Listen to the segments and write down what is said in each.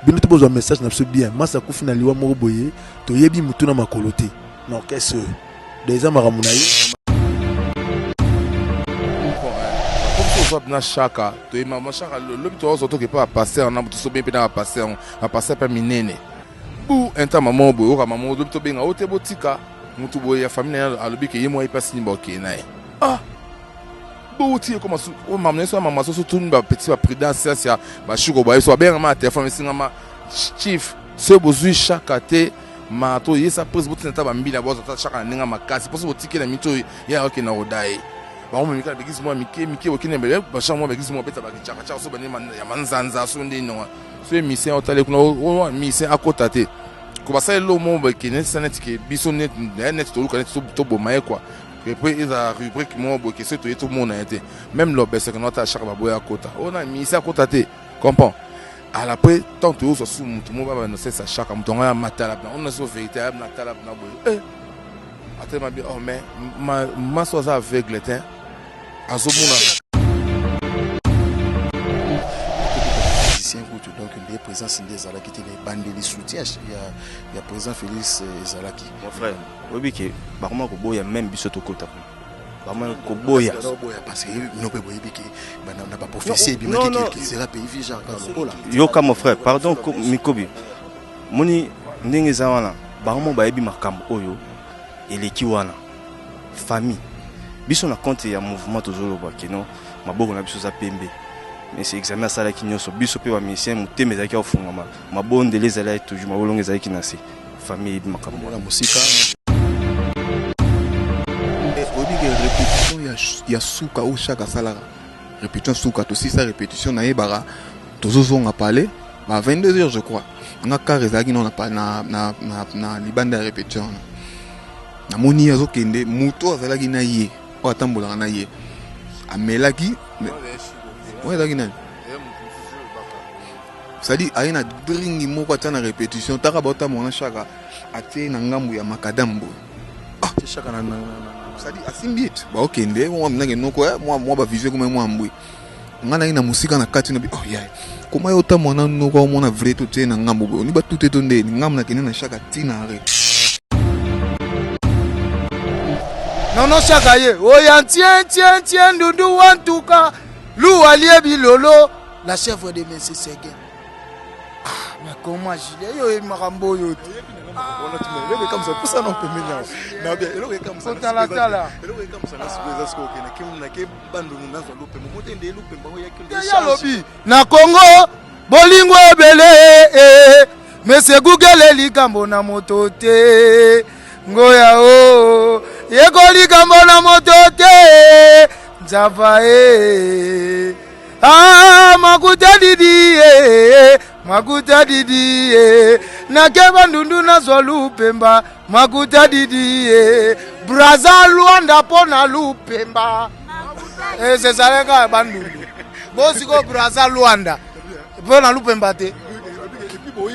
Bino te bozwa message na biso bien. Masa akufi na liwa moko boye, toyebi mutu na makolo te. Na orchestre oyo. Donc eza makambo na ye. Ozwa na shaka toyema mashaka lobi tozwa toke pa pasteur na moto sobe mpe na bapasteur yango bapasteur mpe minene bu inta mama boye oyoka mama lobi tobenga o te botika motu boye ya famille na ye alobi ke ye mwa ye mpe asimba okee na ye ah bowuti ekoma oyo mama na ye so mama soso tuni bapetit ba prudence siasi ya bashuko baye so babengama na telefone esingama chief soki bozwi shaka te ma to yesa prise botina ata bambila bozwa ata shaka na ndenge makasi mposo botike na mito ye akokende koda ye bango memika na baeglise mwa mike mike bokende bachambre mwa baeglise mwa beta bakicakacaka so bande ya manzanza so nde nonga so emisien otale kuna oyo misien akota te ko basala eloko moko bakende sa neti ke biso neti toluka neti toboma ye kua epuis ezala rubrique moko boye ke soki toye tomona ye te meme lobeseke no ata chaque baboya akota oyo na misi akota te comprend ala après tant toyozwa su motu moko babanosesa chaka moto yango ya matala bna ona so vérité ya natala bna boye eh atelema bi oh mais maso aza aveugle te azomona musicien kutu donc nde présence nde ezalaki te na ebandeli soutien ya, ya président Félix eh, ezalaki. Mon frère, oyebi ke bakoma koboya meme biso tokota kuna bakoma koboya parce que bino mpe boyebi ke na baprophétie ebimaki ke sera pays vie genre lokola yoka mon frère pardon mikobi moni ndenge eza wana bango mo bayebi makambo oyo eleki wana famille biso na compte ya mouvement tozoloba keno maboko na biso eza pembe mais examen asalaki nyonso biso mpe bamusicien motema ezalaki ya kofungwama mabondeli ezalaki toujours mabolongo ezalaki na se famille eyebi makambo wana mosika eh, oyebi ke répétition ya, ya suka oyo chaque asalaka répétition suka tosisa répétition nayebaka tozozonga palais ba 22 heures je crois nga car ezalaki nao na, na, na, na, na libanda ya répétition wana namoni ye azokende moto azalaki na ye oyo atambolaka na ye amelaki oyo ezalaki nani cestadire aye na dringi moko atia na répétition taka baotambola na shaka atie na ngambo ya makadam boye ah shaka na cestadire asimbi ete baokende mwa minange noko eh, mwa mwa bavision ekoma mwa mbwe nga naye na mosika na kati na bi oh yaye koma yo otambola na noko omona vrai totie na ngambo boye oni batute to ndeni ngambo nakende na shaka tina are nono shaka ye oya ntien ntien ntien ndundu wantuka luwa lie bilolo la chèvre de monsieur Seguin ah mais comment Julien yo oyebi makambo oyo te alobi na Congo bolingo ebele eh, monsieur Google likambo na moto te ngoya o oh, yeko likambo na moto te nzava e eh. Ah, makuta didi eh, makuta didi eh. Nakeba ndundu nazwa lupemba makuta didi eh. Braza Luanda mpo na lupemba eh, ezalaka bandundu bosiko Braza Luanda mpo na lupemba te oh,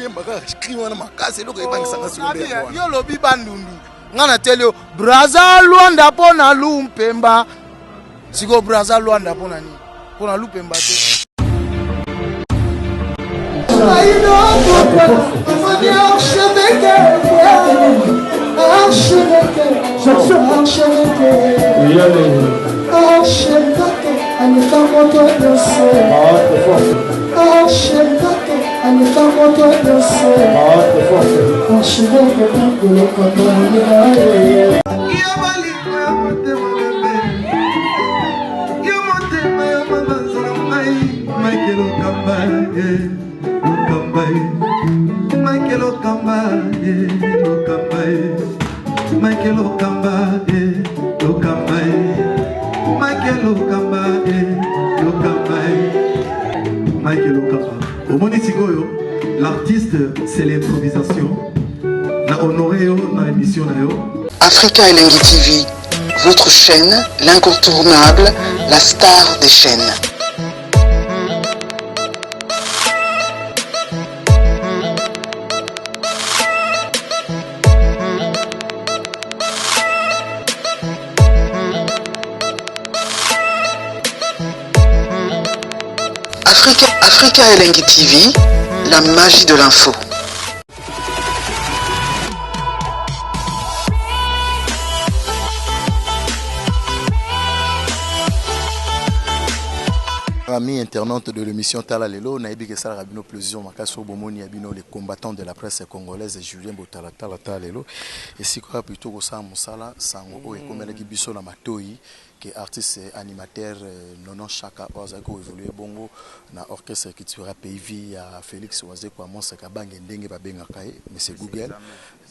yo olobi bandundu ngai nateli yo Braza Luanda mpo na lumpemba sikoyo braza luanda mpo na nini mpo na lupemba te Omoni sikoyo l'artiste c'est l'improvisation na honoré yo na émission na yo Africa Elengi TV, votre chaîne, l'incontournable, la star des chaînes. Africa, Africa Elengi TV. la magie de l'info. Amis internautes de l'émission Tala Lelo, nayebi ke esalaka bino plaisir makasi oyo bomoni ya bino les combattants de la presse congolaise Julien Botala Tala Tala Lelo esika oyo plutôt kosala mosala sango oyo ekomelaki biso na matoyi ke artiste animateur Nono Shaka oyo azalaki ko évoluer bongo na orchestre Cultura Pays Vie ya Felix Wazekwa Monstre Kabange ndenge babengaka ye Monsieur Google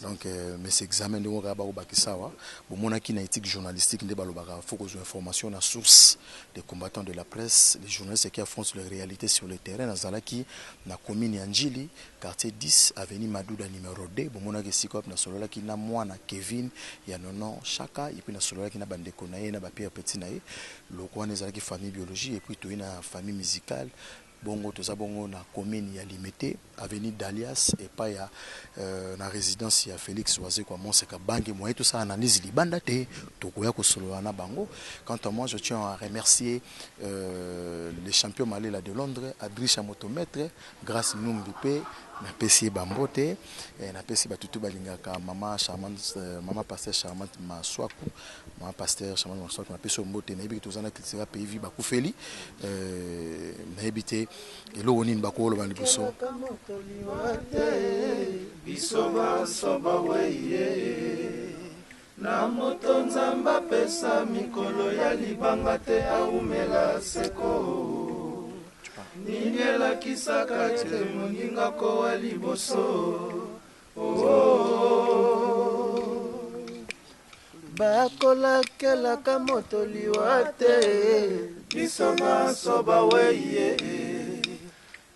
Donc monsieur examen ndenge kaka bakobakisa awa bomonaki na ethique journalistique nde balobaka faut kozwa information na source des combattants de la presse les journalistes qui affrontent les réalités sur le terrain. Nazalaki na commune ya Ndjili quartier 10 avenue Maduda numero 2 bomonaki esika wapi nasololaki na mwana Kevin ya Nono Shaka et puis nasololaki na bandeko na ye na ba Pierre Petit na ye loko wana ezalaki famille biologie et puis toye na famille musicale. Bongo toza bongo na commune ya Limete, avenue Dalias epai ya na residence ya Felix Wazekwa Monseka Bange. Moyen tosala analyse libanda te, tokoya kosolola na bango. Quant à moi, je tiens à remercier le champion Malela de Londres, Adrisha Motomètre, Grace Numbi pe napesi ye ba mbote, napesi batu tout balingaka mama charmante, mama pasteur charmante Masuaku. Maman pasteur Charmante Masuaku napesi yo mbote, nayebi ke toza na Cultura Pays Vie bakufeli, nayebi te eloko nini bakoloba liboso. Biso banso bawei na moto Nzambe apesa mikolo ya libanga te awumela seko. Nini elakisaka ete moninga kowa liboso? Bakolakelaka moto liwa te, biso banso bawei ye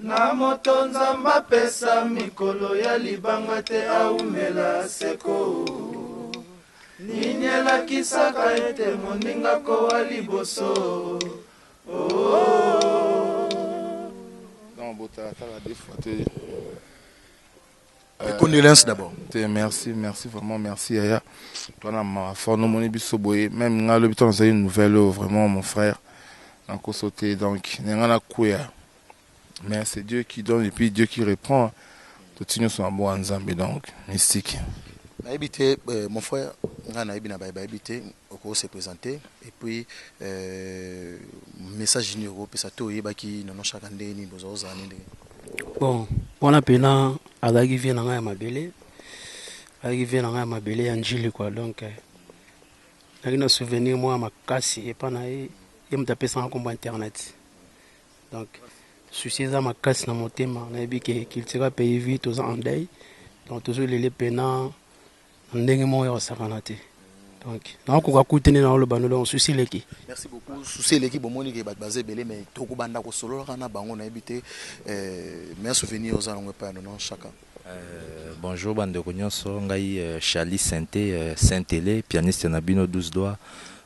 na moto Nzambe apesa mikolo ya libanga te aumela seko. Nini elakisaka ete moninga kowa liboso? Oh. Non, botalatala des fois te. Mes condoléances d'abord. Te, merci, merci vraiment, merci Yaya. Toi na ma fort no moni biso boye, même nga lobi to une nouvelle oh, vraiment mon frère. Na ko sauter donc nga na kuya. Mais c'est Dieu qui donne et puis Dieu qui reprend. Tout nyonso na bo Nzambe donc mystique. Nayebi te mon frère, nga nayebi na baye bayebi te, oko se présenter et puis message nini okopesa to oyebaki Nono Shaka ndenge nini bozala ozala nini ndenge? Bon, wana pena azalaki vie na ngai ya mabele, azalaki vie na ngai ya mabele ya Ndjili quoi. Donc nazalaki na souvenir moko ya makasi epa na ye, ye moto apesanga nkombo ya internet. Donc souci eza makasi na motema, nayebi ke Cultura Pays Vie toza en deuil, donc tozolele pena na ndenge moko ya kosakana te. Donc nakokoka kutu nde naoloba no, donc souci eleki. Merci beaucoup. Souci eleki, bomoni ke bato baza ebele mais tokobanda kosololaka na bango nayebi te meilleur souvenir oza nango epai ya Nono Shaka. Bonjour bandeko nyonso, ngai Charlie Sainte, Saint Télé, pianiste na bino 12 doigts.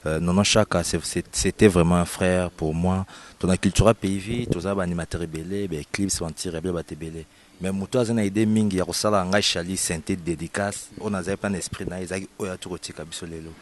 Nono Shaka c'était vraiment un frère pour moi. Tona Cultura Pays Vie, toza ba animateur ebele, ba Eclipse, ba anti-rebelle, ba tebele. Mais moto aza na idée mingi ya kosala ngai Charlie Sainte dédicace, oyo nazali pa na esprit na ye ezalaki oyo ati kotika biso lelo.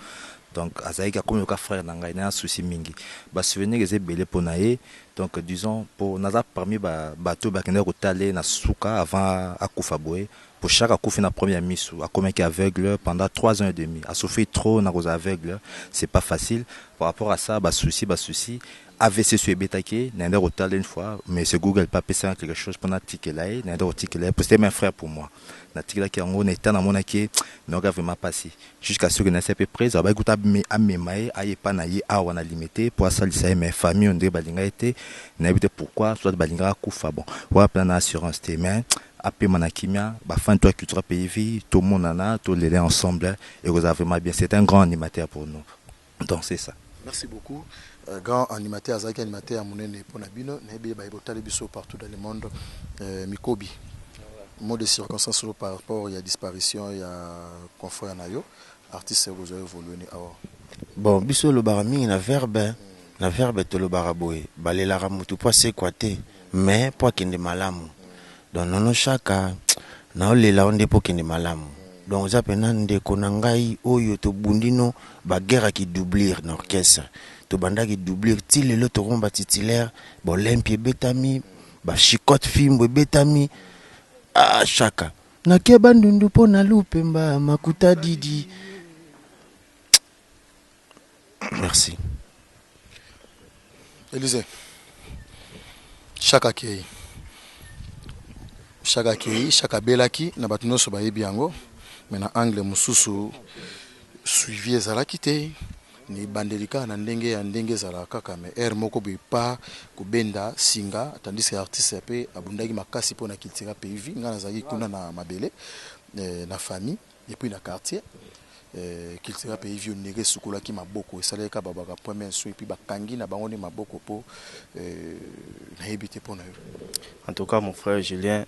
Donc azalaki akomi loka frère na ngai, na souci mingi. Ba souvenir eza ebele mpo na ye. Donc disons po naza parmi ba bato bakendaki kotala ye na suka avant akufa boye. Po Shaka akufi na première misu, akomaki aveugle pendant 3 ans et demi. A souffrir trop na kozala aveugle, c'est pas facile. Par rapport à ça, ba souci ba souci AVC su ebetaki ye, nayenda kotala une fois, mais c'est Google pe apesaka quelque chose po natikela ye, nayenda kotikela ye, po c'était un frère pour moi. Natikelaki yango na etat namonaki ye, nayoka vraiment pasi. Jusqu'à ce que nayebisa pe prez, alobaki kutu amema ye aye epa na ye awa na Limete po asalisa ye, mais famille on dirait balinga ye te, nayebi te pourquoi, soit balingaka akufa, bon wana pena na assurance te, mais apema na kimia, ba fans tout ya Cultura Pays Vie tomonana, tolela ensemble, ekozala vraiment bien, c'est un grand animateur pour nous, donc c'est ça. Merci beaucoup grand animateur, azalaki animateur ya monene pona bino, nayebi baye botali biso partout dans le monde. Mikobi, mot de circonstance par rapport ya disparition ya confrère na yo artiste oyo évolué ni awa. Bon, biso olobaka mingi na verbe, na verbe tolobaka boye, balelaka mutu po asekwa te, mais po akende malamu. Donc Nono Shaka naolela yo nde po okende malamu. Donc oza pena ndeko na ngai oyo tobundi no ba guerre ya ki doublure na orchestre. Tobandaki doublure ti lelo tokoma ba titulaire, ba Olympia ebetami, ba chicotte fimbu ebetami. Ah shaka. Nake bandundu mpo na lupemba makuta didi. Merci. Elise, Shaka akei. Shaka akei, Shaka abelaki na bato nyonso bayebi yango, mais na angle mosusu suivi ezalaki te. Na ebandeli kaka na ndenge ya ndenge ezalaka kaka mais heure moko boye pa kobenda singa tandis que artiste pe abundaki makasi pona cultura pays vie nga nazalaki kuna na mabele na famille et puis na quartier cultura pays vie onere esukolaki maboko esalaki kaka babaka premier soin et puis bakangi na bango nde maboko po nayebi te pona yo. En tout cas mon frère Julien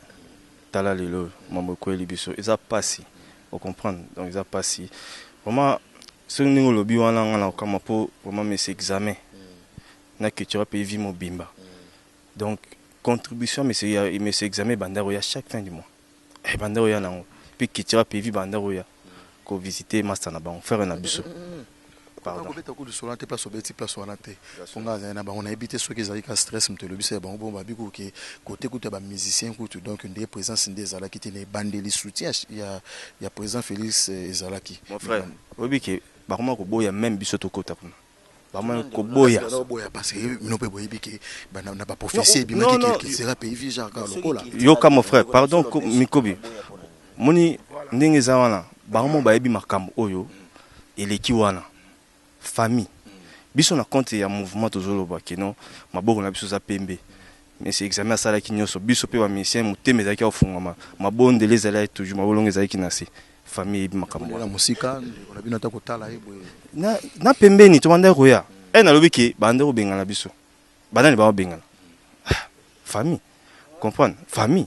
tala lelo mambo ekweyeli biso eza pasi o comprendre donc eza pasi vraiment Soki ndenge olobi wana nga nakokamwa po vraiment monsieur examen na cultura pays vie mobimba donc contribution monsieur ya monsieur examen ebanda koya chaque fin du mois ebanda koya nango puis cultura pays vie banda koya ko visiter masta na bango frère na biso pardon kobeta ko lisolo te place obeti place wana te po nga azali na bango nayebi te soki ezali ka stress moto elobisa ya bango bongo babi kuke kote kutu ya ba musicien kutu donc nde présence nde ezalaki te na ebandeli soutien ya ya président Félix ezalaki. Mon frère oyebi ke bakoma koboya meme biso tokota kuna bakoma koboya. Boya parce que bino pe boyebi ke na ba prophetie ebimaki ke sera pays vie genre kaka lokola. Yoka mon frère pardon mikobi moni ndenge eza wana bango moko bayebi makambo oyo eleki wana famille biso na compte ya mouvement tozoloba que non maboko na biso eza pembe mais examen asalaki nyoso biso pe ba musiciens motema ezalaki ya kofungwama mabondeli ezalaki toujours mabolongo ezalaki na se famille eyebi makambo wana mosika ndeko na bino ata kotala ye boye na, na pembeni tobandaki koya e nalobi ke bandaki kobengana biso banani baobengana ah, famille comprendre famille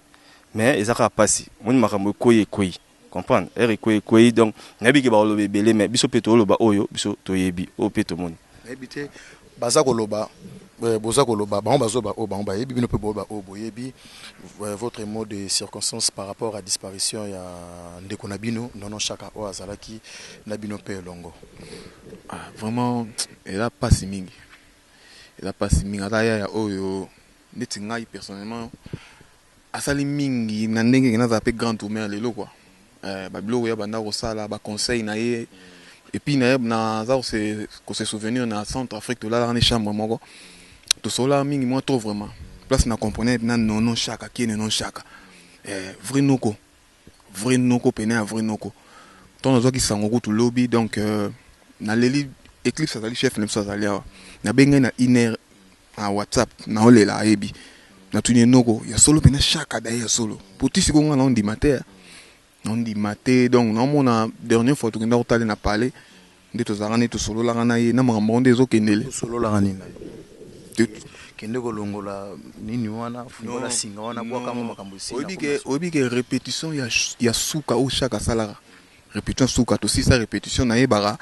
mais eza kaka pasi moni makambo ekweyi ekweyi Comprendre heure ekweyi ekweyi donc nayebi ke bakoloba ebele mais biso pe toloba oyo biso toyebi oyo pe tomoni. Nayebi te baza koloba boza koloba bango bazoba oyo bango bayebi bino pe boloba oyo boyebi votre mot de circonstance par rapport à disparition ya ndeko na bino Nono Shaka oyo azalaki na bino pe elongo. Ah vraiment eza pasi mingi eza pasi mingi aza yaya oyo neti ngai personnellement Asali mingi na ndenge ke nazala pe grand tourneur lelo quoi. Eh, ba biloko ye abanda kosala, ba conseils na ye. Et puis na naza ko se ko se souvenir na centre Afrique tolalaka ne chambre moko. Tosololaka mingi mwa trop vraiment. Place na comprenais na Nono Shaka, qui est Nono Shaka. Eh, vrai noko. Vrai noko pena ya vrai noko. Tango nazwaki sango kutu lobi donc euh, naleli Eclipse azali chef na biso azali awa. Nabengai na une heure na WhatsApp naolela ayebi. Natuni ye noko ya solo pena Shaka daye ya solo. Po ti sikoyo nga naondima te. Naondima te donc naomona dernière fois tokenda kotala na palais nde tozalaka nde tosololaka na ye na makambo yango nde ezokendele. Tosololaka nini na ye? Kende kolongola nini wana, fungola singa wana, bwaka yango makambo esili. Oyebi ke oyebi ke repetition ya ya suka oyo Shaka asalaka repetition suka tosilisa repetition nayebaka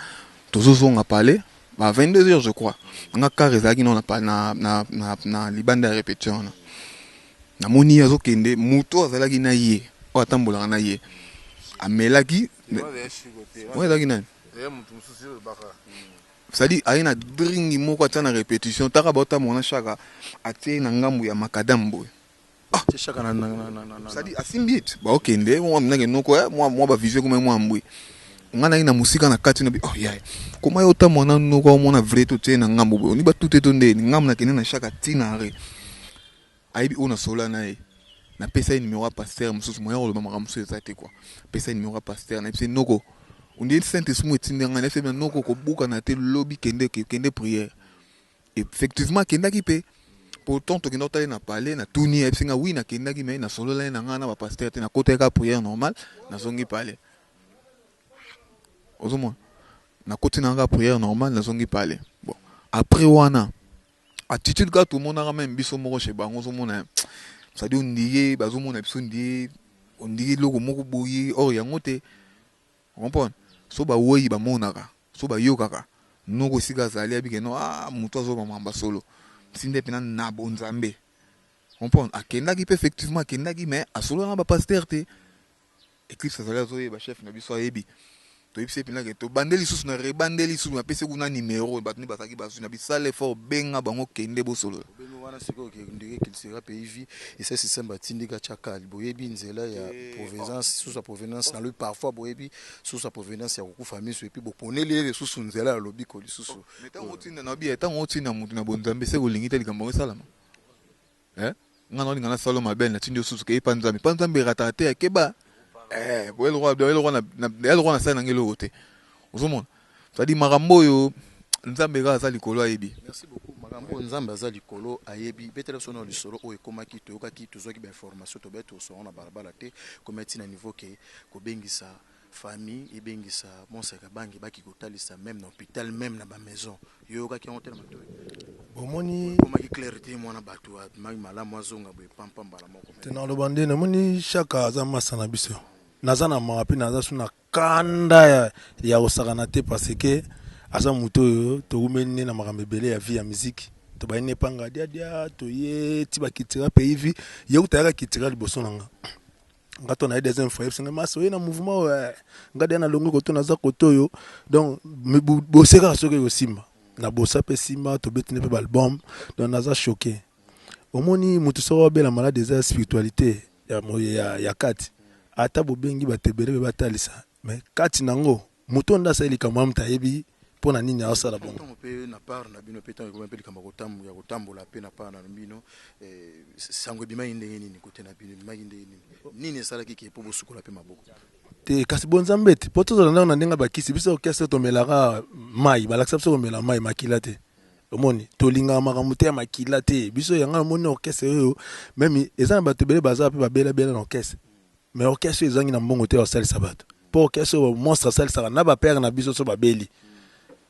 tozozonga palais ba 22 heures je crois nga car ezalaki nao na na na na, na libanda ya repetition wana namoni ye azokende moto azalaki na ye oyo atambolaka na ye amelaki oyo ezalaki nani c'est-à-dire aye na dringi moko atia na repetition taka baotambola na shaka atie na ngambo ya makadam boye ah shaka na na na na c'est-à-dire asimbi ete baokende mwa minake noko eh, mwa mwa bavision ekoma mwa mbwe nga naye na mosika na kati na bi oh yaye koma yo otambola na noko omona vrai to tie na ngambo boye oni batute to ndeni ngambo nakende na shaka tina are ayebi oyo nasolola na ye napesa ye numero ya pasteur mosusu moyen koloba makambo mosusu eza te kua pesa ye numero ya pasteur nayebisa ye noko ondie saint esprit mo etindi ngai nayebisa ye noko kobukana te lobi kende kende prière effectivement akendaki mpe pourtant tokenda kotala ye na palais natuni ye ayebisi ngai oui nakendaki mais nasolola ye na ngai na bapasteur te nakotaki kaka prière normale nazongi palais ozomona nakoti na ngai prière normale nazongi palais bon après wana attitude kaka tomonaka meme biso moko chez bango ozomona c'est-à-dire ondire bazomona biso ondire ondire eloko moko boye or yango te comprendre so baweyi bamonaka so bayokaka noko esika azali abike no ah moto azoba mamba solo ntinda mpena na bonzambe comprendre akendaki mpe effectivement akendaki mais asololaka na bapasteur te eclipse azali azoyeba chef na biso ayebi. Toyebisi ye mpenza ke tobandeli lisusu na rebandeli lisusu, napesi ye kuna numero, bato nde bazalaki bazwi na bisala effort, benga bango, kende bosolola. Obengi wana sikoyo ke ndenge Cultura Pays Vie esa système batindika tia kali, boyebi nzela ya provenance, source ya provenance na lobi parfois boyebi source ya provenance ya kokufa miso et puis boponeli ye lisusu nzela ya lobiko lisusu. Mais tango otinda na biye, tango otinda mutu na bonzambe se kolingi te likambo yango esalama. Eh? Nga naolinga nasala yo mabe natindi yo susu ke epa Nzambe. Epa Nzambe erataka te, keba. Eh, bo eloko eloko na eloko na sala na ngai eloko te. Ozomona? C'est-à-dire makambo oyo Nzambe kaka aza likolo ayebi. Merci beaucoup. Makambo oyo Nzambe aza likolo ayebi. Betela biso na lisolo oyo ekomaki, toyokaki, tozwaki ba information, tobe tosongo na balabala te, komia ti na niveau ke kobengisa famille ebengisa Monseka Bangi baki kotalisa meme na hopital meme na ba maison. Yo oyokaki yango te na matoyi? Bomoni ekomaki clair te, mwana bato abimaki malamu azonga boye pampa mbala moko. Te naloba nde namoni Shaka aza masa na biso, naza na mawa mpe naza su na kanda ya, ya kosakana te parce que aza moto oyo towumeli nde na makambo ebele ya vie ya musique. Tobandi ne panga diadia toye ti bakitira pays vie ye kuta ayaka kitira liboso na nga nga to na ye deuxième fois yebisa nga masa oye na mouvement oyo eh, nga deya nalongwi koto naza koto oyo donc bose kaka soki ekosimba na bosa mpe simba tobeti nde mpe baalbum donc naza choqué. Omoni moto soki abela malade eza spiritualité ya, ya, ya kati ata bobengi bato ebele mpe batalisa mais kati nango moto oyo nde asali likambo wana moto ayebi mpo na nini aosala bongo. Ntango mpe na part na bino mpe ntango ekomi mpe likambo ya kotambola mpe na part na bino, eh, sango ebimaki ndenge nini kote na bino, ebimaki ndenge nini, nini esalaki ke mpo bosukola mpe maboko te? Kasi bonzambe te mpo tozala ndako na ndenge ya bakisi. Biso orchestre tomelaka mai, balakisa biso komela mai makila te. Omoni tolingaka makambo te ya makila te biso. Yango namoni orchestre oyo meme eza na bato ebele baza mpe babelabela na orchestre, mais orchestre oyo ezangi na mbongo te ya kosalisa bato, mpo orchestre oyo monstre asalisaka na bapere na biso so babeli,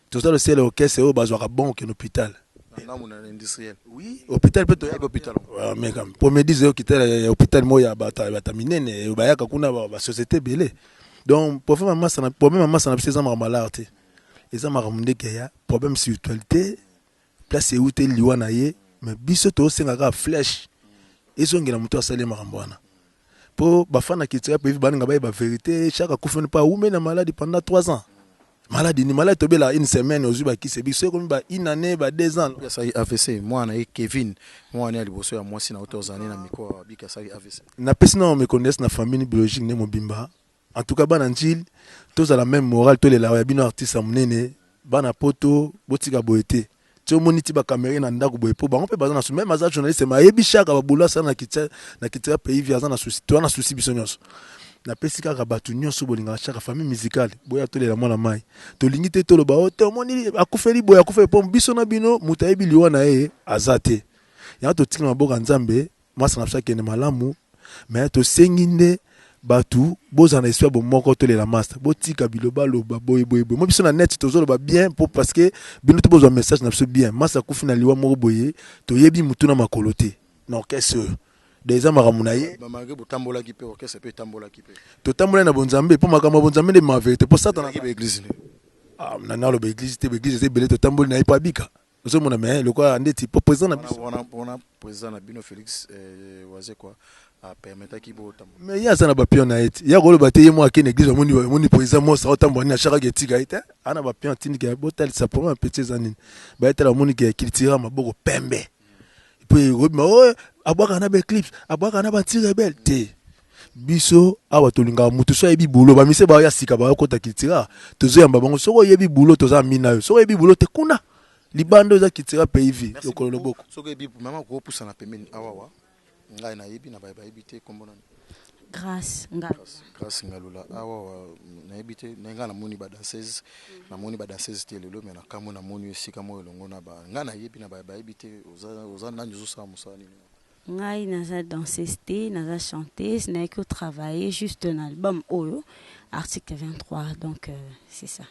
toza losele orchestre oyo bazwaka bon okende hôpital. Ngambo na industriel. Oui, hôpital mpe toya hôpital. Mais comme pomedise oyo kitala ya hôpital moko ya bato ya minene bayaka kuna ba société ebele. Donc problème ya masa na problème ya masa na biso eza makambo ya te, eza makambo ndenge ya problème spiritualité place euti liwa na ye. Mais biso tosenga kaka flèche ezongela moto asali makambo wana, mpo bafana kitira mpe baninga bayeba vérité. Chaque akufi mpo awume na maladie pendant 3 ans. Maladie ni maladie tobela une semaine ozwi bakisi biso ekomi ba une année, ba 2 ans. Asali AVC, mwana ye Kevin, mwana ya liboso ya mwasi na oto ozali na micro abiki asali AVC. Napesi na mes condoléances na famille biologique nde mobimba. En tout cas bana Njili tozala même moral, tolela ya bino artiste ya monene. Bana poto botika boye te, ti omoni ti bakamere na ndako boye mpo bango mpe baza na souci. Même aza journaliste mais ayebi chaka babulu asala na kitia na kitia pays vie, aza na souci, toza na souci biso nyonso. Napesi kaka bato nyonso bolingaka chaka, famille musicale, boya tolela mwana mai. Tolingi te toloba o te omoni akufeli boye, akufeli mpo biso na bino moto ayebi liwa na ye aza te. Yango totika maboko ya Nzambe, masa na biso akende malamu. Mais tosengi nde bato bozala na esprit ya bomoko, tolela master, botika bilobaloba boye boye boye. Mo biso na net tozoloba bien mpo parce que bino to bozwa message na biso bien. Masa akufi na liwa moko boye, toyebi mutu na makolo te na orchestre oyo de eza makambo na ye. Malgré botambolaki mpe orchestre mpe etambolaki mpe. Totambolaki na bonzambe mpo makambo ya bonzambe nde ma vérité mpo Satana ba église ne ah, na naloba église te, ba église eza ebele. Totamboli na ye mpo abika, ozomona. Mais lokola ndeti po président na biso wana wana président na bino Félix Wazekwa apermetaki botambola. Mais ye aza na bapion na ye te, ya koloba te ye mo akende église, amoni amoni président mosa aotambola nini achakaki etika ye te. Aza na bapion atindiki botalisa problème ya petit eza nini, bayetala bamoni ke culture maboko pembe po ekobima oyo abwakaka na baeclipse, abwakaka na banti rebelle te. Biso awa tolingaka mutu so ayebi boulot. Bamise baya sika bayokota cultura, tozoyamba bango. Soki oyebi boulot, toza mina yo. Soki oyebi boulot te, kuna libanda eza cultura pays vie lokolo loboko. Soki oyebi mama kopusana pembeni awawa, ngai nayebi na baye bayebi te, kombo nani? Grâce Ngalula. Grâce Ngalula, awawa nayebi te na ngai namoni ba danseuse, namoni ba danseuse te lelo, mais nakamwe namoni esika moko elongo na ba ngai nayebi na baye bayebi te. Oza oza nani, ozosala mosala nini? Ngai naza danseuse te, naza chanteuse, nayaki kotravailler juste na album oyo article 23, donc c'est ça.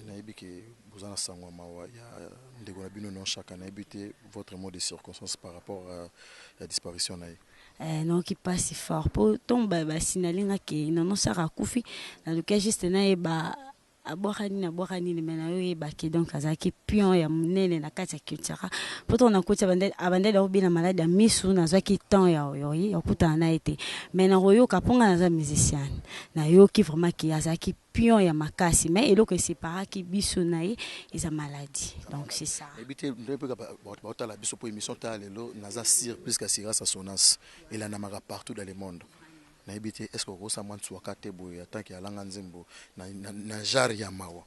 Nayebi ke boza na sango ya mawa ya ndeko na bino non Chaka, nayebi te votre mot de circonstance par rapport à ya disparition na ye. Nayoki mpasi fort mpo ntongo basinali nga ke Nono Chaka akufi, naluki juste nayeba. Abwaka nini, abwaka nini, mais nayoyeba ke donc azalaki pion ya monene na kati ya cultura. Po ntango nakoti abandeli akobina maladi ya misu, nazwaki temps ya ya kokutana na ye te. Mais nakoyoka mpo ngai naza musicienne. Nayoki vraiment ke azalaki pion ya makasi, mais eloko eseparaki biso na ye eza maladie. Donc c'est ça. Nayebi te nde mpe baotala biso mpo émission tala lelo naza sur plus qu'assurance asonance elandamaka partout dans le monde. Nayebi te est ce que okosala mwa nsuaka te boye en tant que alanga nzembo na, na, na genre ya mawa.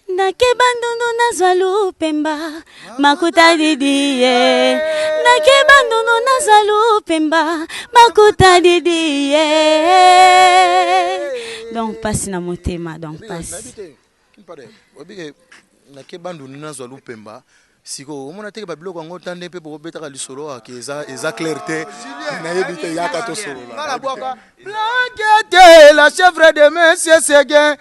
Nakeba ndundu nazwa lupemba makuta didie nakeba ndundu nazwa lupemba makuta didie donc pasi na motema donc pasi obike nakeba ndundu nazwa lupemba sikoyo omona teke babiloko yango ta nde mpe bokobetaka lisolo ake eza, eza clair te nayebi te yaka tosolola Blanquette, la chèvre de Monsieur Seguin.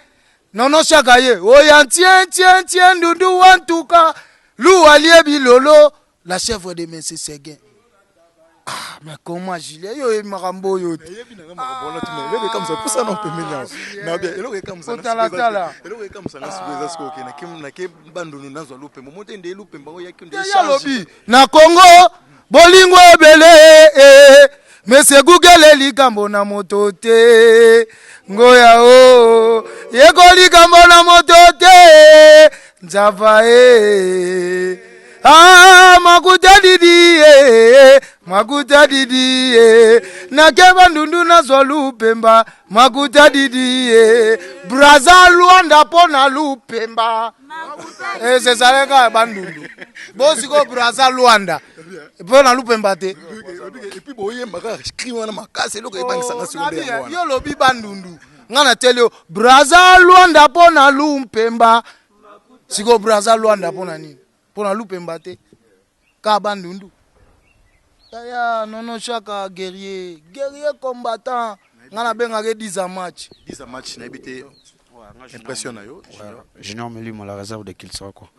Nono Shaka ye, oya ntien ntien ntien ndundu wantuka, luwa bilolo, la chèvre de Monsieur Seguin. Ah, mais comment Julien, yo oyebi makambo oyo te. Nayebi na nga makambo wana te, mais eloko ekamwisa pusa na pembeni awa. Na bien, eloko ekamwisa nga Kotala sikoyo eza tala. te. Eloko ekamwisa nga sikoyo eza sikoyo ke nake nake bandundu nazwa lupemba. Omoni te nde lupemba oyo yaki nde Ye charge. alobi na Congo bolingo ebele eh, Monsieur Google likambo na moto te ngoya o oh, yeko likambo na moto te nzava e eh. ah, makuta didi eh, makuta didi eh. nakeba ndundu nazwa lupemba makuta didi eh. braza lwanda mpo na lupemba ezalaka ya bandundu bosiko braza lwanda mpo na lupemba te epuis boyemba kaka cri wana makasi eloko ebangisanga sikoyo nde yango wana yo olobi bandundu ngai nateli yo braza lwanda mpo na lumpemba sikoyo braza lwanda mpo na nini mpo na lupemba te kaka bandundu yaya nono shaka guerrier guerrier combattant ngai nabengaka ye 10 match 10 match nayebi te impression na yo Junior. Junior Melimo la réserve de Kilsra quoi.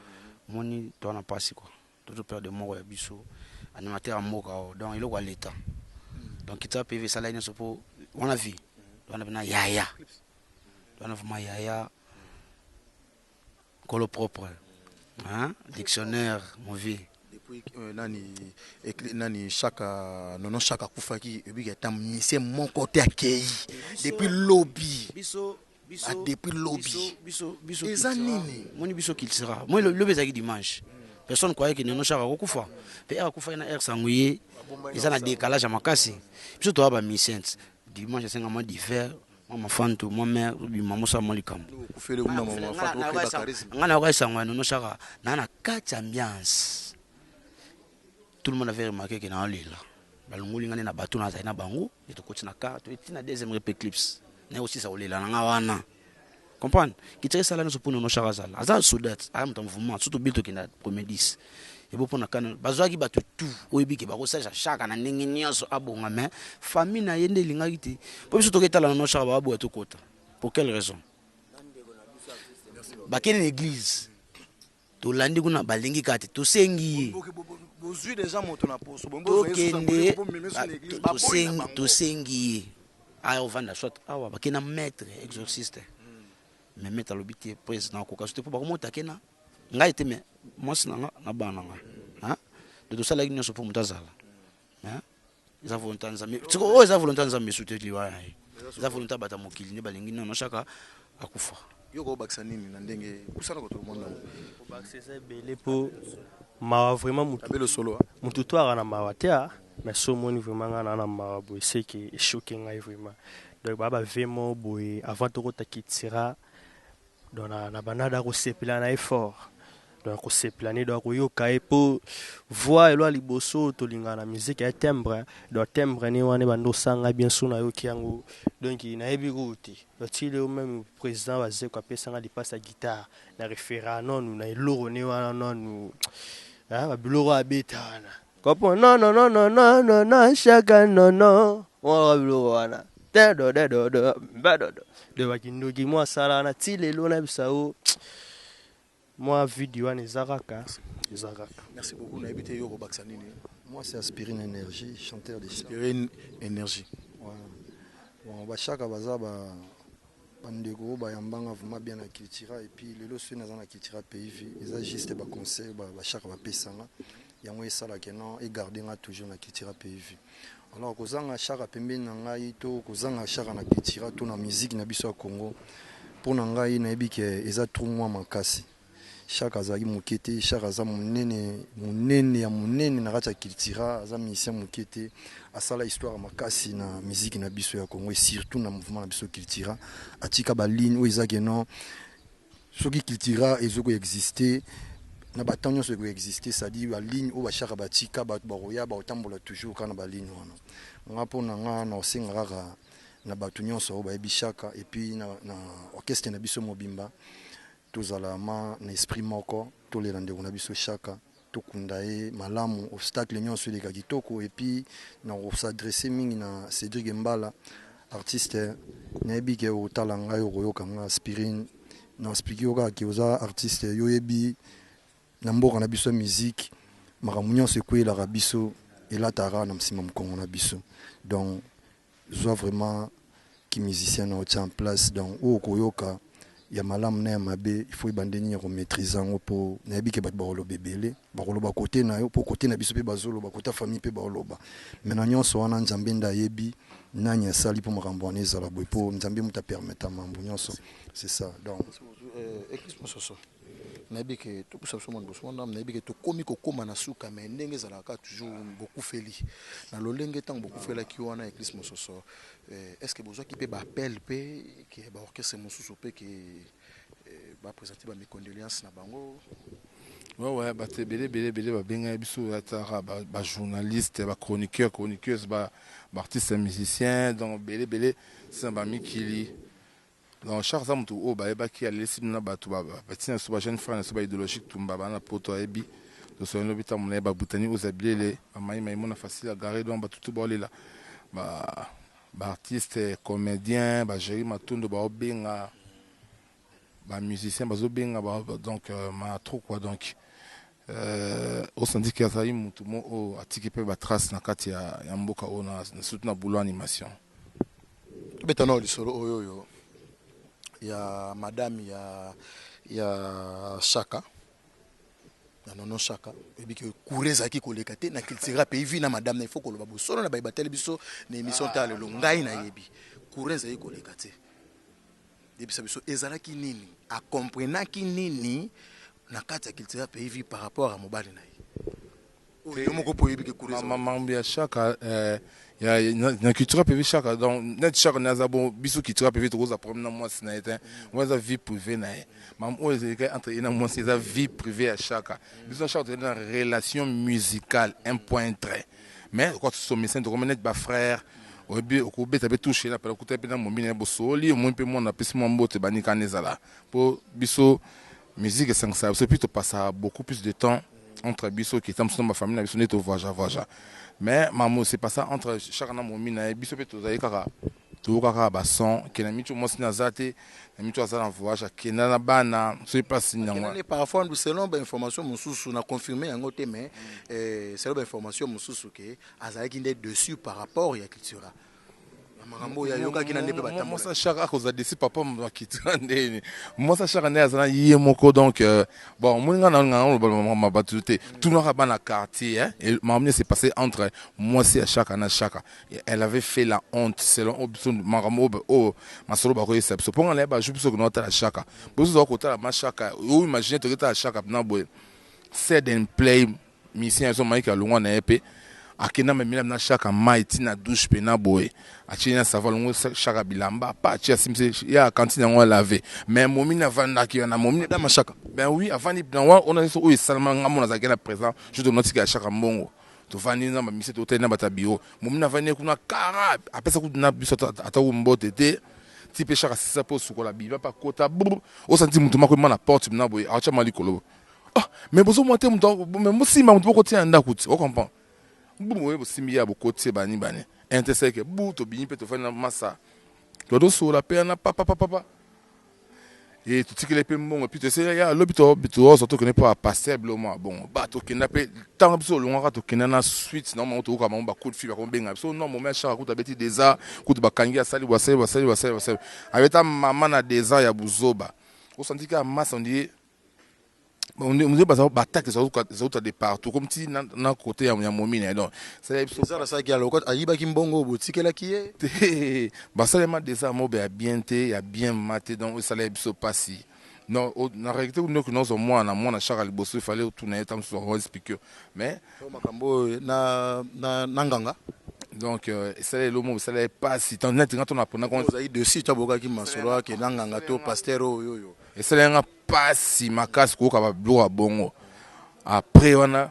Moni toi na pasi quoi. Toto père de moko ya biso animateur ya mboka oyo donc eloko ya l'État. Donc Kilsra PV esala nyonso po wana vie. Wana pena yaya. Wana vraiment yaya. Nkolo propre. Hein? Dictionnaire mon vie. Depuis euh, nani ekli, nani chaka nono chaka akufaki ebiki ata musicien moko te akei depuis lobi biso biso ah, depuis lobi biso biso biso eza qu'il sera. nini moni biso qu'il sera moi lobi ezalaki dimanche personne croyait que nono chaka akokufa mpe ere akufaki na ere sango ye eza na décalage ya makasi biso toya ba musiciens dimanche esenga mwa divers mwa mafantu mwa mare obima mosala mwa likambo okufeli kuna mama Fatou, okeba charisme nga nayoka esango ya nono chaka naa na kati ya ambiance tout le monde avait remarqué que naolela balongoli nga nde na bato nazali na bango nde tokoti na car toyeti na deuxième rep eclipse naye kosisa kolela na nga wana comprendre kitaka esala nyonso mpo nono chaka azala aza soldat aya moto ya mouvement surtout bile tokenda premier 10 ebo mpo na kana bazwaki bato tout oyebi ke bakosalisa chaka na ndenge nyonso abonga mais famille na ye nde elingaki te mpo biso toketala nono chaka bababoya tokota pour quelle raison bakende na église tolandi kuna balingi kaka te tosengi ye bozwi deja moto na poso tokende tosengi ye aya ovanda soit awa bakende na maître exorciste mais maître alobi te président akoka so te mpo bakomota ke na ngai te mais mwasi na nga na bana na nga de tosalaki nyonso mpo moto azala eza volonté ya nzambe siko oyo eza volonté ya nzambe esu te liwa na ye eza volonté ya bato ya mokili nde balingi nono chaka akufa yo kobakisa nini na ndenge pusana koto mona kobakisa eza ebele mpo mawa vraiment mutu abelo solo mutu to aka na mawa te ah mais so omoni vraiment ngai naa na mawa boye seke echoke ngai vraiment donc baa bave moko boye avant tokota kitira donc na, na banada kosepela na ye fort donc kosepela ne donc koyoka ye mpo voix elwa liboso tolingaka na musique ya timbre donc timbre ne wana ebanda osanga bien so nayoki yango donc nayebi kuku te donc ti leo meme président bazeko apesanga lipasa ya guitare na refera nanu na eloko ne wana nanu babiloko abeta wana kopo non non non non non non non chaka non non wana biloko wana te do de do do ba do do de bakindoki mwa asala wana ti lelo nayebisa yo mwa video wana eza kaka eza kaka merci beaucoup nayebi te yo okobakisa nini Moi, c'est Aspirine Énergie, chanteur de Aspirine Énergie. Ouais. Bon, bah, chaque baza ba Bandeko oyo bayambanga vraiment bien na Cultura et puis lelo soki naza na Cultura Pays Vie eza juste ba conseils ba ba Shaka bapesa nga yango esala que non e garder nga toujours na Cultura Pays Vie. Alors kozanga Shaka pembeni na ngai to kozanga Shaka na Cultura to na musique na biso ya Congo mpo na ngai nayebi que eza trou mwa makasi. Shaka azalaki moke te, Shaka aza monene, monene ya monene na kati ya Cultura, aza musicien moke te, asala histoire makasi na musique na biso ya Congo et surtout na mouvement na biso Cultura. Atika ba ligne oyo eza que non soki Cultura ezo ko exister na ba temps nyonso eko exister, c'est-à-dire ba ligne oyo ba Shaka batika, bato bakoya bakotambola toujours kaka na ba ligne wana. Nga mpo na nga nakosenga kaka na bato nyonso oyo bayebi Shaka et puis na, na orchestre na biso mobimba Tozala ma na esprit moko, tolela ndeko na biso Shaka, tokunda ye malamu, obstacle nionso eleka kitoko et puis na ko s'adresser mingi na Cedric Mbala, artiste nayebi ke okotala ngai okoyoka nga aspirine, na expliquer yo kaka ke oza artiste yo oyebi na mboka na biso ya musique makambo nionso ekweyelaka biso elataka kaka na sima mokongo na biso donc Zwa vraiment ki musicien na otia en place donc oyo okoyoka ya malamu na ya mabe il faut oyeba ndenge nini ya ko maitriser yango po nayebi ke bato bakoloba ebele bakoloba cote na yo po cote na biso pe bazoloba cote ya famille pe baoloba mais na nyonso wana Nzambe nde ayebi nani asali po makambo wana ezala boye po Nzambe moto a permetta mambo nyonso c'est ça donc Eclipse Mososo nayebi ke topusa biso mwa liboso mwa ndambo nayebi ke tokomi kokoma na suka mais ndenge ezalaka kaka toujours bokufeli na lolenge ntango bokufelaki wana Eclipse Mososo eh, est ce que bozwaki mpe baappel mpe ke baorchestre mosusu mpe ke eh, bapresente bamicondoléance na bango? Ouais, ouais, bato ebele ebele ebele babengaki biso, ataka bajournaliste, bachroniqueur, chroniqueuse, baartiste musicien, donc ebele ebele sina bamikili. Donc Charles aza mutu oyo bayebaki alelisi bino na batu ba petit na biso ba jeune frère na biso ba idéologique tumba bana poto ayebi tosolo lobi ntango na ye ba Britannie oza bilele ba mayi mayi mona facile à garer donc batu tout baolela ba ba artistes comédiens ba Jerry Matondo baobenga ba musiciens bazobenga ba donc euh, ma trop quoi donc euh, osandi ki azali mutu mo oyo atiki mpe ba trace na kati ya, ya mboka oyo na surtout na boulot animation. Tobeta nao lisolo oyo oyo ya madame ya ya Shaka ya Nono Shaka oyebi ke courant ezalaki koleka te na cultura pays vie na madame na il faut koloba bosolo na baye batali biso na émission ta lelo ngai nayebi courant ezalaki koleka te yebisa biso ezalaki nini akomprenaki nini na kati ya cultura pays vie par rapport ya mobali na ye Oyo yo moko po oyebi ke cour eza. Mambo ya Shaka eh, ya na, na cultura PV Shaka donc net Shaka naza bon biso cultura PV tokoza problème na mwasi na ye te. Wana eza vie privée na ye. Mambo oyo ezalaki entre ye na mwasi eza vie privée ya Shaka. Biso na Shaka tozali na relation musicale un point trait. Mais kwa tosomisa tokomi net ba frères oyebi okobeta mpe touche na pela okuta mpe na momi na ye bosoli omoni mpe mwana apesi mwa mbote banikana ezala mpo biso musique esangisaka biso puis topasaka beaucoup plus de temps entre biso ke ta mosusu na bafamille na biso nde tovoyagea voyagea mais makambo se passa entre chaka na momi na ye biso mpe tozali kaka toyoka kaka bason ke na mitu mwasi na aza te na mitu aza na voyage akenda na bana soki place nini yango parfois selon bainformation mosusu na confirme yango te mais eh, selon bainformation mosusu ke azalaki nde dessus par rapport ya cultura makambo oyo ayokaki na nde mpe batambola. Mwasi ya Shaka akozala desi papa makitira ndeni mwasi ya Shaka nde aza na ye moko donc euh, bon omoni nga na nga oloba bato te tunaka bana quartier hein et makambo nini s'est passé entre mwasi ya Shaka na Shaka elle avait fait la honte selon oyo biso makambo oyo oyo masolo bakoyesa biso mpo nga na ye bajour biso okende otala Shaka bozo zwa kotala ma Shaka oyo imagine toketala Shaka na boye said and play Musicien ya biso Mike alongwa na ye mpe akenda amemela na shaka mayi ti na douche pena boye atie na savon alongo shaka bilamba pa atie asimbisi ya cantine yango alave mais momini avandaki wana momini dama shaka ben oui avandi na wana ona nyonso oyo esalama nga mona azalaki na présent jour tona tika ya shaka mbongo tovandi na bamise totali na bato ya biro momini avandi kuna kara apesa kutu na biso ata ku mbote te ti mpe shaka sisa mpo osukola biba mpe akota brr osanti moto moko ema na porte na boye aotya ma likolo Ah, mais bozo mwa te moto mais bosimba moto bokotia na ndako ti ocomprend bu boye bosimbi ya bokotie bani bani inteseke bu tobimi mpe tofandi na masa todosola mpe na papapapapa E totikeli mpe mbongo epuis toeseli ya lobi tozwa tokende mpo bapaster bilo mwa bongo ba tokenda mpe ntango biso olongwaka tokenda na suite na bango tokoka bango bacoup de fil bakobenga biso non moment chaka kutu abeti desa kutu bakangi asali basali basali basali basali abeta mama na desa ya buzoba osanti kaka masa ondie ondie baza batake ezauta de partout comme ti na, na côté ya, ya momi na ye donc ezala asalaki aloko ayibaki mbongo botikelaki ye te basalema desa mobe ya bien te ya bien ma te donc esala ye biso mpasi non na réalité ndoki nyonso mwana mwana chaka liboso ifale otuna ye ta mosusu ako explique mais makambo oyo na, na, na nganga donc euh, esala elo moko esala ye mpasi neti nga to na pona ozali dessus to abokaki masolo ake na nganga to pasteur oyo oyo esala nga mpasi makasi koyoka babiloko ya bongo après wana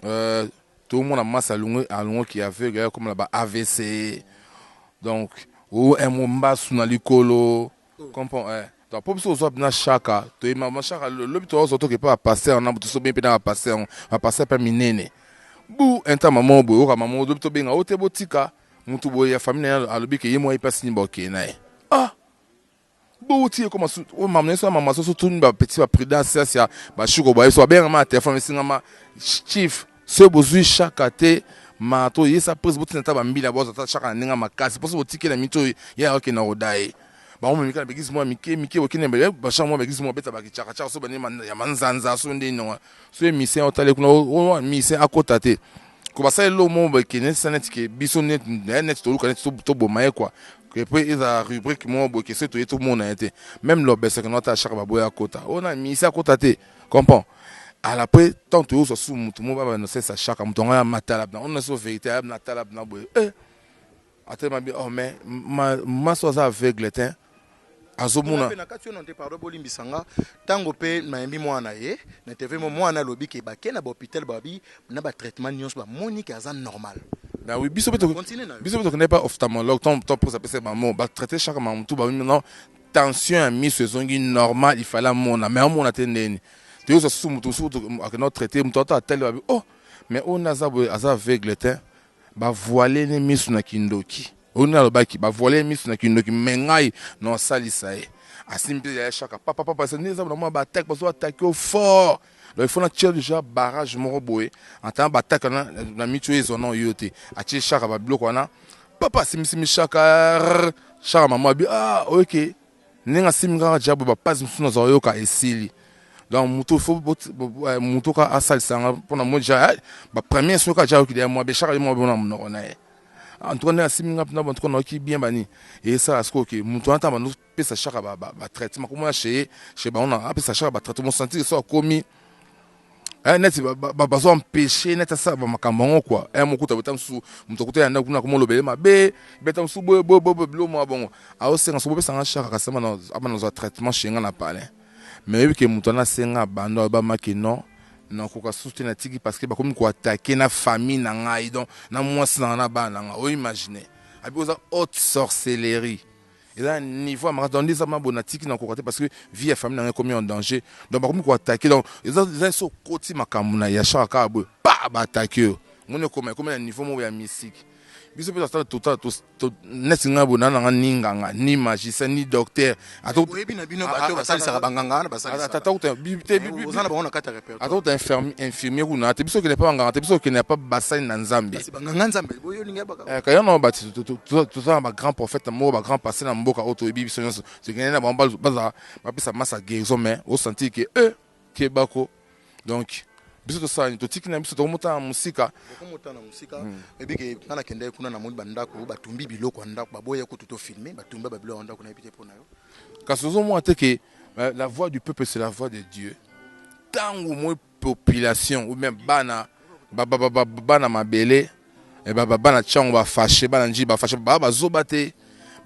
euh, tomona masi alongwaki aveugle akomona ba avc donc o mbasu na likolo comprend eh. Donc mpo biso ozwa na shaka toyema mashaka lobi tozwa toke mpe bapaster na toso be mpe na bapaster yango bapaster mpe minene bu inta mama boye oyoka mama lobi tobenga o te botika motu boye ya famille na ye alobi ke ye mwa ye mpasi nini bakokende na ye ah bouti ekoma oyo mama nyonso ya mama soso tuni bapeti baprudence yasi ya bashuko baye so babengama na telefone esingama chief soki bozwi shaka te ma toyesa prise botina ata bambila bozwa ata shaka na ndenge makasi mposo botikela mito oyo ye akokenda koda ye bango memika na baeglise mwa mike mike bokende bachambre mwa baeglise mwa beta bakichakachaka so bande ya manzanza so nde nini so ye misien otali kuna oyo misien akota te ko basala eloko moko bakende sa neti ke biso neti toluka neti toboma ye kua epuis ezala rubrique moko boye ke soki toye tomona ye te meme lobeseke no ata chaque baboya akota oyo na misien akota te comprend ala après tant toyozwa susu motu moko babanosalisa chaka moto yango ya matala bna ona so vérité ya natala bna boye eh atelema bi oh mais maso aza aveugle te azomona na kati oyo te pardon bolimbisa nga ntango mpe nayembi mwana ye na interview mo mwana alobi ke bake na bahôpital babi na batraitement nyonso bamoni ke aza normal. Ben oui, biso mpe biso mpe tokende pa ophtalmologue tant tant pour apesa bango batraite chaque mamutu babi non tension ya miso ezongi normal il fallait amona mais amona te ndeni toyozwa susu motu mosusu akenda otraite motu ata atali babi oh mais oyo nde aza boye aza aveugle te Ba voiler ne misu na kindoki. Oyo nde alobaki ba voiler misu na kindoki mais ngai na osalisa ye. Asimbi mpe yaya Shaka papa papa nde eza na mwa ba attaque bazo attaquer yo fort. Donc il faut na tia déjà barrage moko boye en attendant ba attaque na na mitu oyo ezwa na yo te. Atie Shaka ba biloko wana papa asimbisi Shaka Shaka mama abi ah oyoke ndenge asimbi kaka diable ba pasi mosusu nazwa koyoka esili donc moto fo moto ka asalisa nga mpona moi ja ba premier soki aja ayoki deya mwa beshaka ye mwa bona monoko na ye en tout cas ndenge asimbi nga mpena en tout cas nayoki bien bani esala sikoyo ke moto wana ntango bandopesa shaka batraitement komona chez chez bango na apesa shaka batraitement sentir so akomi Eh, neti bazo empêche neti asala bamakambo yango kua eh, mokuta beta mosusu moto akuta ya ndako kuna akomolobele mabe beta mosusu boye boye boye bilo mwa bongo aosenga soki bopesanga shaka kasi ama nazwa traitement chez nga na palin mais oyebi ke moto wana asenga bando alobamaki non nakoka susu te natiki parce que bakomi koatake na famille na ngai donc na mwasi na ngai na bana na ngai oimagine abi oza haute sorcellerie eza na niveau ya makasi donc nde eza mabo natiki nakoka te parce que vie ya famille na ngai ekomi en danger donc bakomi koatake donc eza eza so okoti makambo na ya shaka kaka boye pa baatake yo moni ekoma ekomi na niveau moko ya mystique biso mpe tosala totala neti ngai boye naa nanga ni nganga ni magicien ni docteur oyebi na bino bato basalisaka banganga wana basalisakaata kuta infirmier kuna te biso okende pa banganga te biso okende pa basali na nzambe banganga nzambe kaya na bati toza na bagrand prophète moko bagrand pasteur na mboka oyo toyebi biso nyonso tokende na bango bazala bapesa masa guérison mais osentir ke e kebako donc biso tosala nini totiki na biso tokomotana na mosika bokomotana mosika oyebi ke nga nakendaki kuna namoni bandako batumbi biloko ya ndako baboya kutu tofilme batumba babiloko ya ndako nayebi te mpo na yo kasi ozomona te ke la voix du peuple c'est la voix de Dieu ntango moi population ou bien bana bana mabele bana ntango bafashe bana nji bafashe baa bazoba te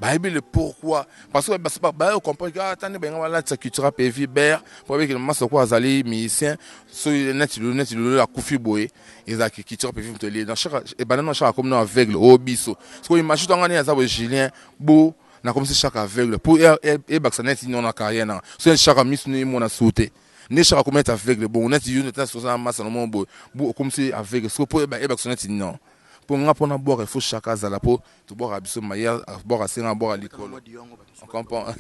bayebi le pourquoi parce que baye comprendre que ata nde bayenga balatisa cultura pevi ber po babeki masa lokola azali musicien soki neti lelo neti lelo akufi boye ezalaki cultura pevi moto elie ebanda na chaque akomi na aveugle oyo biso sikoyo imagine to anga nde aza boye julien bo nakomisi chaque aveugle po ebakisa neti nino na carrière nanga soki chaque misu no emona su te nde chaque akomi neti aveugle bongo neti yo neti oza na masa no moko boye bo okomisi aveugle sikoyo po ebakisa neti non. Mpo nga mpo nabwaka, il faut Chaka azala, mpo tobwaka biso maye abwaka, senga abwaka likolo. Comprend,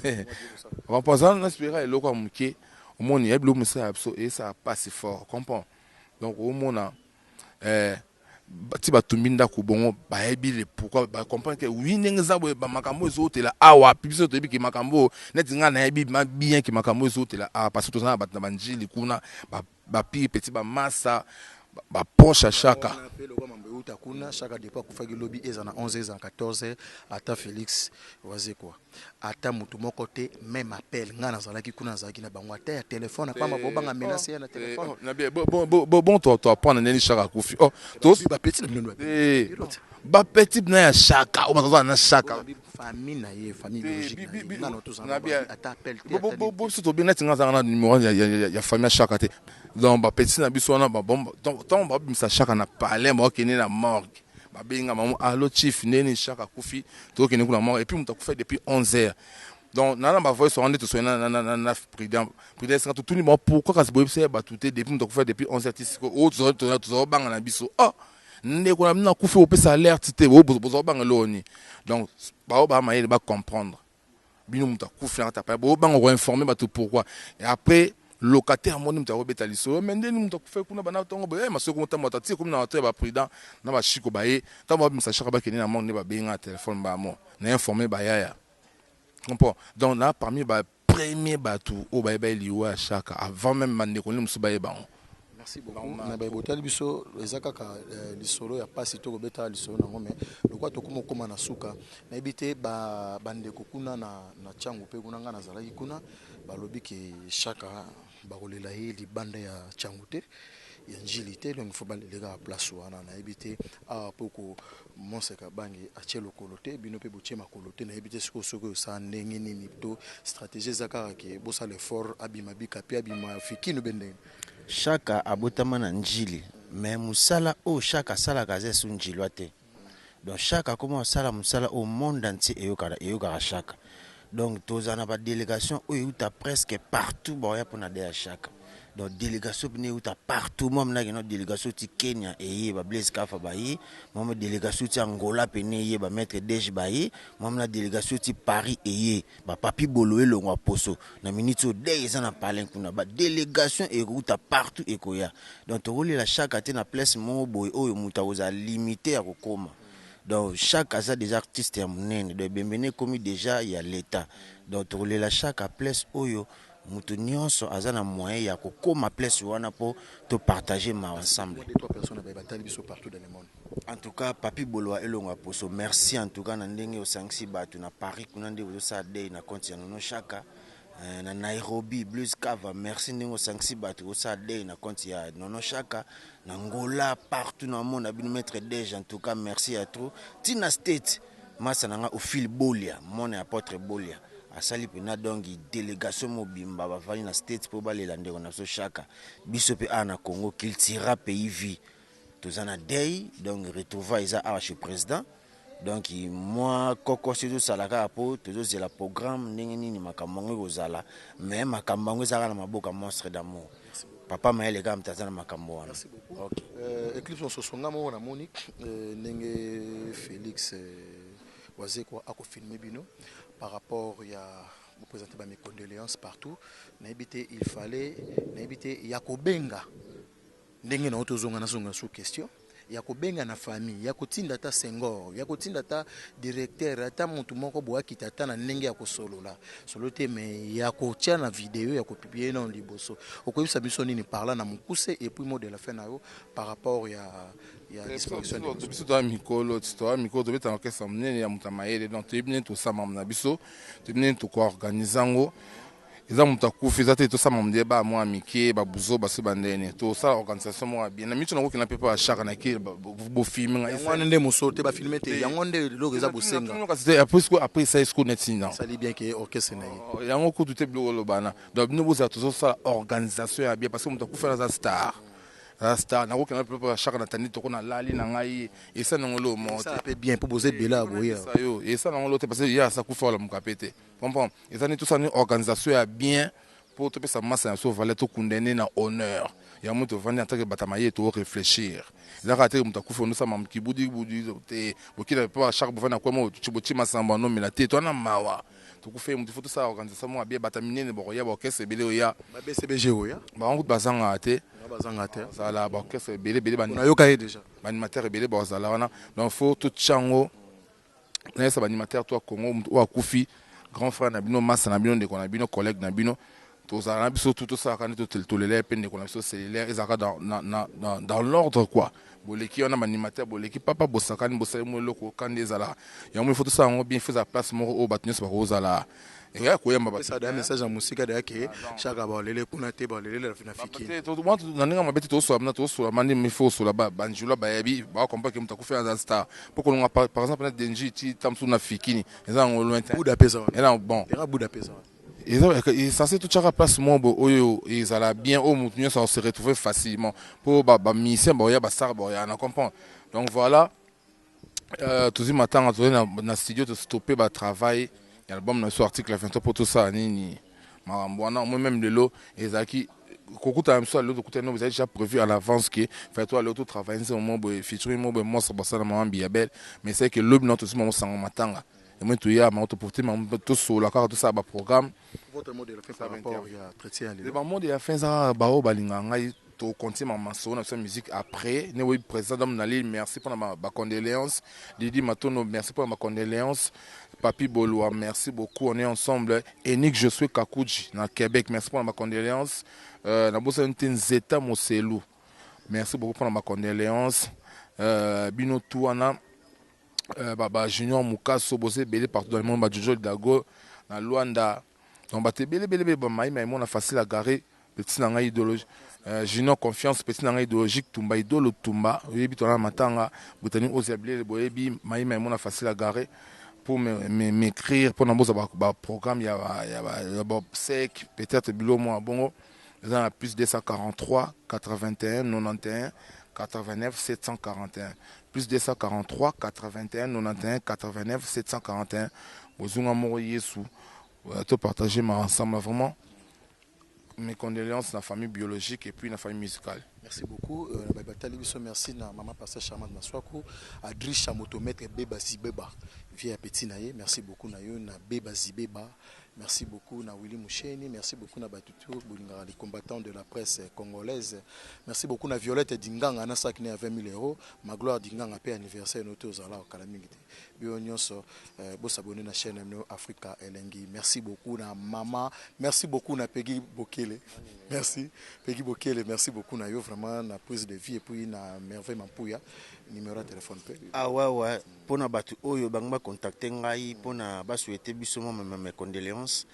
comprend. Aza na espéra eloko ya moke. Omoni ya biloko mosala ya biso esala pasi fort, comprend. Donc omona ti batumbi ndako bongo, bayebi le pourquoi, bacomprendre ke oui, ndenge eza boye, bamakambo ezotela awa. Biso toyebi ke makambo neti ngai nayebi bien ke makambo ezotela awa, parce que toza na bato na banjili kuna, bapire petit, bamasa, baproche ya Chaka. Euta kuna, Chaka depuis akufaki lobi, eza na 11, eza na 14, ata Félix Wazekwa, ata motu moko te, même appel. Ngai nazalaki kuna, nazalaki na bango, ata ya telefone apamba, bobanga menace ya na telefone. Bon, toapprendre ndeni Chaka akufi. Bapeti na bino. Bapeti na ya Chaka oyo bazazala na Chaka. Famille na ye, famille biologique na ye, nano tozala ata appel te. Biso tobengi neti nga azalaka na numéro ya famille ya Chaka te. Donc bapeti na biso wana, ntango babimisa Chaka na palais, bakokende na morgue, babenga mamo: "Allo chief, ndeni Chaka akufi, tokokende kuna morgue." Et puis moto akufi depuis 11 heures. Donc na bavoice wana nde tosoi na prudent, prudent esenga totuni bango pourquoi kasi boyebisa ya bato te depuis moto akufi depuis 11 heures ti sikoyo oyo tozalobanga na biso. Oh, ndeko na bino akufi, opesa alerte te, bozalobanga eloko nini? Donc bao baa mayele, bacomprendre bino. Moto akufi na kati ya palais, bobanga koinforme bato pourquoi? Et après locataire amoni moto akobeta lisolo, me ndeni moto akufi kuna bana ntongo boye, masoko motambo bato atie komi na bato ya baprudent na bashiko baye. Ntango babimisa Chaka, bakende na morgue, nde babenga telefone bamo na informe bayaya, comprend. Donc na parmi ba premier bato oyo bayeba liwa ya Chaka avant même bandeko nde mosusu bayeba yango. Merci beaucoup na baye botali biso. Eza kaka lisolo ya pasi to kobeta lisolo nango, mais lokwa tokóma okóma na suka, nayebi te bandeko kuna na Ntiango mpe kuna ngai nazalaki kuna, balobi ke Chaka bakolela ye libanda ya Ntiango te, ya Njili te. Donc faut balela kaka place wana. Nayebi te awa mpo ko monseka bangi atie lokolo te, bino mpe botie makolo te. Nayebi te sikoyo soki osala ndenge nini to stratégie eza kaka ke bosala effort abima bika mpe abima fikinu be ndenge. Chaka abotama na Njili, mais mosala oyo Chaka asalaka aza esu njilwa te. Donc Chaka akoma kosala mosala oyo monde entier eyokaka, eyokaka Chaka. Donc tozala na badélégation oyo euta presque partout, baoya mpona de ya Chaka. Donc délégation mpena euta partout. Mwa minaki no délégation ti Kenya eye, bablaise Kafa baye. Mwa délégation ti Angola pene eye, bamaître Dege baye. Mwa na délégation ti Paris eye, bapapi Bolo elongwa poso na miniti oyo de eza na palin kuna. Badélégation ekouta partout, ekoya. Donc tokolela Chaka te na place moko boye oyo moto akozala limité ya kokóma. Donc Chaka aza déjà artiste ya monene, donc ebembene ekomi déjà ya l'état. Donc tokolela Chaka place oyo moto nyonso aza na moyen ya kokóma place wana mpo topartage ma ensemble. Batali biso partout dans le monde. En tout cas, Papi Bolwa elongo poso, merci en tout cas na ndenge osangisi bato na Paris kuna, nde ozosala deuil na compte ya Nono Chaka. Na Nairobi, Blues Cava, merci ndenge osangisi bato osala deuil na compte ya Nono Chaka. Na Ngola, partout na mona bino, maître Dege, en tout cas merci ya trop. Ntina State, masa na nga Ofile Bolia, mwana ya apôtre Bolia, asali mpena. Donc délégation mobimba bavandi na State mpo balela ndeko na biso Chaka. Biso mpe awa na Congo, Cultura Pays Vie, toza na deuil. Donc retrouvaille eza awa chez président. Donc mwa kokosi ezosala kaka mpo tozozela programme ndenge nini makambo yango ekozala, mais makambo yango ezalaka na maboko ya Monstre d'Amour, Papa Mayele kaka moto aza na makambo wana. Ok. Eclipse mosusu nga moko namoni ndenge Félix Wazekwa akofilme bino par rapport ya boprésente ba mes condoléances partout. Nayebi te, il fallait, nayebi te ya kobenga ndenge na yo. Tozonga, nazonga sous question ya kobenga na famille, ya kotinda ata Senghor, ya kotinda ata directeur, ata motu moko boye akita ata na ndenge ya kosolola solo te, mais ya kotia na video, ya kopublier nano liboso. Okoyebisa biso nini parla na mokuse, et puis mot de la fin na yo par rapport ya disparition? Biso toya mikolo, toya mikolo, tobetaka orchestre monene ya moto ya mayele. Donc toyebi ndenge tosala na biso, toyebi ndenge tokoorganize yango. Eza moto akufi, eza te tosala nde ba mwa mike babuzo baso bandene. Tosala organisation moko ya bien na miso. Nakokenda mpe mpo ya Chaka nake bofilme. Ngai wana nde mosolo te, bafilme te, yango nde eloko eza bosenga. Après esali siko neti na esali bien ke orchestre na ye. Yango kutu te, biloko olobana. Donc bino bozala, tozosala organisation ya bien parce que moto akufi aza star, aza star. Nakokenda mpe mpo ya Chaka na tandi toko nalali na ngai, esali nango eloko moko te. Mpe bien mpo boza ebele ya boye. Yo esali nango eloko te parce que ye asa kufa, olamuka mpe te, comprendre. Eza nini, tosala nini, organisation ya bien mpo topesa masa na biso valeur, tokunda na honneur. Yango tovandi en tant que bato ya mayele to réfléchir. Eza kaka te moto akufi onosala kibudi budi te, bokila mpe chaque bovandi na coin moko botie masamba onomela te. Towana mawa, tokufi moto, faut tosala organisation moko abie. Bato ya minene bakoya, baorchestre ebele oya. BCBG oya. Bango kutu bazangaka te. Bazangaka te. Bazala baorchestre ebele ebele. Nayoka ye déjà. Baanimateur ebele bazala wana. Donc faut totia yango, nayesa baanimateur to ya Congo, moto oyo akufi, grand frère na bino, masa na bino, ndeko na bino, collègue na bino, tozala na biso tu, tosalaka nde tolela ye mpe ndeko na biso cellulaire ezalaka dans l'ordre quoi. Boleki wana baanimateur, boleki papa, bosakani, bosali mo eloko kandi ezala yango. Il faut tosala yango bien, il faut ezala place moko oyo bato nyonso bakozala eya koyamba. Pesa da message ya mosika da ke chaka balele kuna te, balele na fiki. Na ndenge mabe te, tozosola na tozosola mandi, il faut osola banjula bayebi, bakompa ke moto akufi aza star mpo kolonga. Par exemple na Denji ti ta mosusu na Fikini, eza yango loin te. Buda pesa. Eza bon. Era buda pesa. Eza censé totyaka place moko boye oyo ezala bien, oyo moto nyonso se retrouver facilement, mpo bamusicien baoya, bastar baoya na comprendre. Donc voilà, tozwi matanga, tozali na studio, tostoppe batravail ya album na biso Article 23 mpo tosala nini makambo wana. Moi même lelo ezalaki kokutana biso, lelo tokutani, no, ezali déjà prévu à l'avance ke fallait to lelo totravaille nse mo boye, featuring mo boye, monstre basala mama Biyabel. Mais c'est que lobi na tozwi mango sango matanga emoi, toya mango, toprofite mango, tosola kaka, tosala baprogramme. Votre mot de la fin par rapport ya chrétien lelo? Bamot de la fin eza bao balingaka ngai, tokontinue masolo na biso ya musique après. Ne oyebi président dame na Lille, merci mpona bacondoléance. Didi Matono, merci mpona bacondoléance. Papi Bolwa, merci beaucoup, on est ensemble. Enik Josue Kakuji na Québec, merci mpona bacondoléance. Nabosani te Nzeta Moselu, merci beaucoup mpona bacondoléance. Bino tu wana, ba Junior Mukaso, boza ebele partout dans le monde, bajojo Dago na Luanda. Donc bato ebele ebele ebele, bamai mai mona facile à garer, petit na ngai idéologie, Junior Confiance, petit na ngai idéologique, Tumba Idolo Tumba, oyebi tona matanga botani ozia bilele, boyebi mai mai mona facile à garer pour m'écrire mpona bozwa baprogramme ya baobsèque, peut-être bilo mwa bongo. Eza na plus 243 81 91 89 741, plus 243 81 91 89 741. Bozunga moko yesu topartage ma ensemble. Vraiment mes condoléances na famille biologique et puis na famille musicale. Merci beaucoup. Batali biso, merci na maman pasteur Charmante Maswaku, Adrisha motomètre Beba Zibeba, vie ya petit na ye. Merci beaucoup na yo na Beba Zibeba. Merci beaucoup na Willy Moucheni, merci beaucoup na Batutu bolingaka les combattants de la presse congolaise. Merci beaucoup na Violette Dinganga na sac né à 20 000 euros, ma gloire Dinganga pe anniversaire noté aux ala kala mingi te. Bio nyonso bo s'abonner na chaîne no Africa Elengi. Merci beaucoup na mama, merci beaucoup na Peggy Bokele. Merci Peggy Bokele, merci beaucoup na yo vraiment na prise de vie et puis na Merveille Mampuya, numéro de téléphone pe. Ah ouais, mpona bato oyo bango bacontacte ngai mpona basouhaite biso mwa mes condoléances,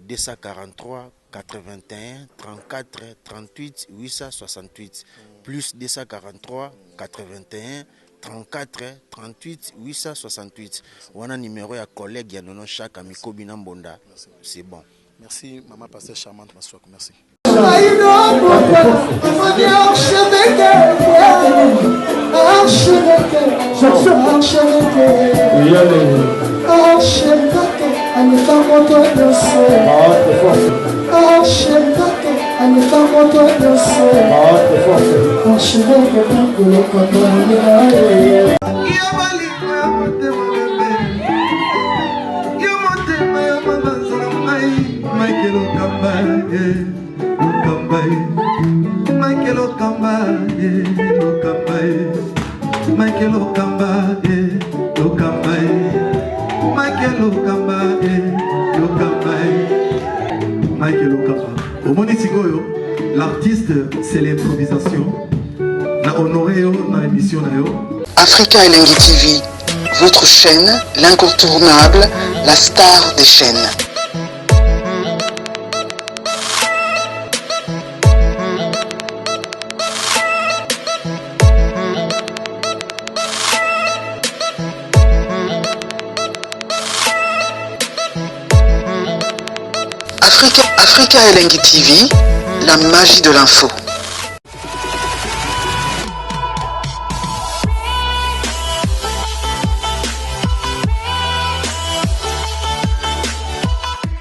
243 81 34 38 868, plus 243 81 34 38 868, wana numéro ya collègue ya Nono Chaka, Mikobi na Mbonda, c'est bon. Merci maman pasteur Charmante Maswako, merci. Archevêque aleka moto nyonso, archevêque aleka moto nyonso, archevêque kolokoto. Yo bolingo ya motema bebe, yo motema ya mabanza na ngai, Michael Okamba ye, Okamba ye, Michael Okamba ye, Okamba ye, Michael Okamba ye, Okamba ye, Michael Okamba ye, Okamba ye, Michael Okamba. Omoni sikoyo, l'artiste, c'est l'improvisation. Na honoré yo na émission na yo. Africa Elengi TV, votre chaîne, l'incontournable, la star des chaînes. Africa Elengi TV, la magie de l'info.